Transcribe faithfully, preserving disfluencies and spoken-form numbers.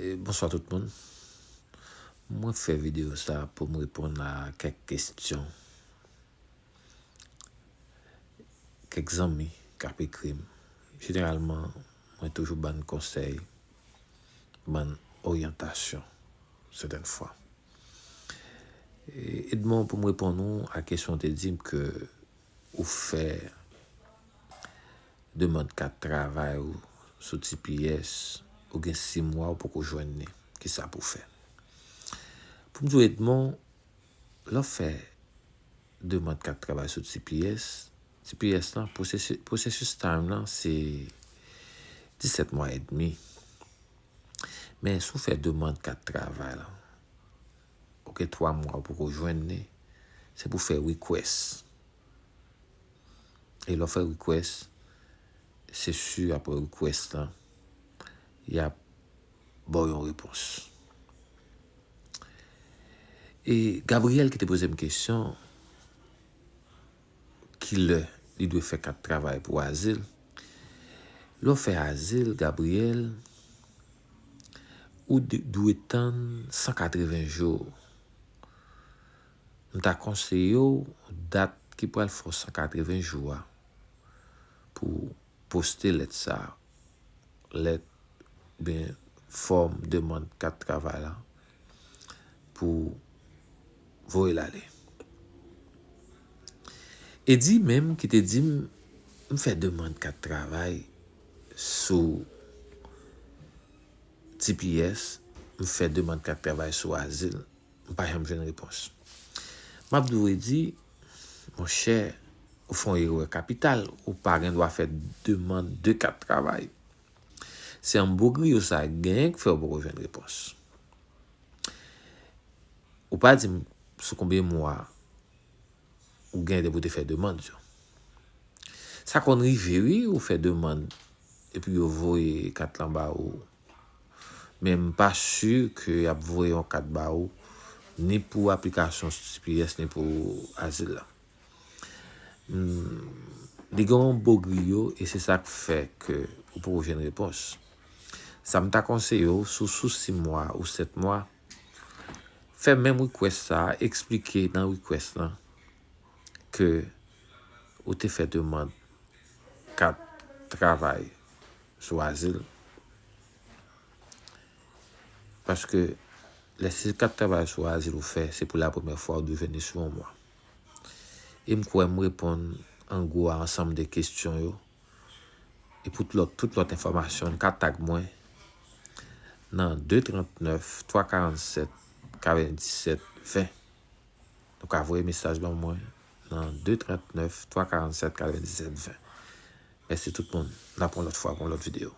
E, bonswa tout moun. Mwen fè videyo sa pou m reponn a kèk kesyon kèk zanmi k ap ekri m. Jeneralman, mwen toujou ban konsèy, ban oryantasyon, sètèn fwa. E, Edmond, pou m reponn ou a kesyon w te di m ke ou fè demann kat travay ou sou T P S, ou gen sis mwa ou poko jwenn li. Kisa pou w fè? Pou m di w, Edmond, lè w fè demann kat travay sou T P S, T P S lan, pwosesi-, processus time lan, se disèt mwa edmi. Men si w fè demann kat travay lan, ou gen twa mwa ou poko jwenn li, se pou w fè request. E lè w fè request, se si apre request lan, y ap ba w yon repons. E Gabriel ki te poze m kesyon, kilè li dwe fè kat travay pou azil. Lè w fè azil, Gabriel, ou de-, dwe tann san katreven jou. M ta konseye w dat ki pral fè w san katreven jou a pou poste lèt sa a, lèt oubyen fòm demann kat travay la, pou voye l ale. Eddy menm ki te di m, m fè demann kat travay sou T P S, m fè demann kat travay sou azil, m pa janm jwenn repons. M ap di w, Eddy, monchè, ou fè yon erè kapital, ou pa gen dwa fè demann de kat travay. Se yon bo griyo sa genyen k fè w poko jwenn repons. Ou pa di m sou konbyen mwa ou gen depi w te fè demann yo. Sa konn rive, wi, ou fè demann epi yo voye kat lan ba ou. Men m pa si ke y ap voye yon kat ba ou, ni pou aplikasyon sou T P S, ni pou azil la. Hmm, li gen yon bo griyo e se sa k fè ke ou poko jwenn repons. Sa m ta konseye w, si w sou sis mwa ou sèt mwa, fè menm request sa a, eksplike nan request lan ke ou te fè demann kat travay sou azil. Paske lè se kat travay sou azil ou fè, se pou la premyè fwa ou dwe jwenn li sou yon mwa. E m kwè m reponn an gwo a ansanm de kesyon yo. E pou tout lòt, tout lòt enfòmasyon, n ka tag mwen nan de trant nèf, twa karant sèt, katrevendisèt, ven. Nou ka voye mesaj ban mwen nan de trant nèf, twa karant sèt, katrevendisèt, ven. Mèsi tout moun. N ap yon lòt fwa pou yon lòt videyo.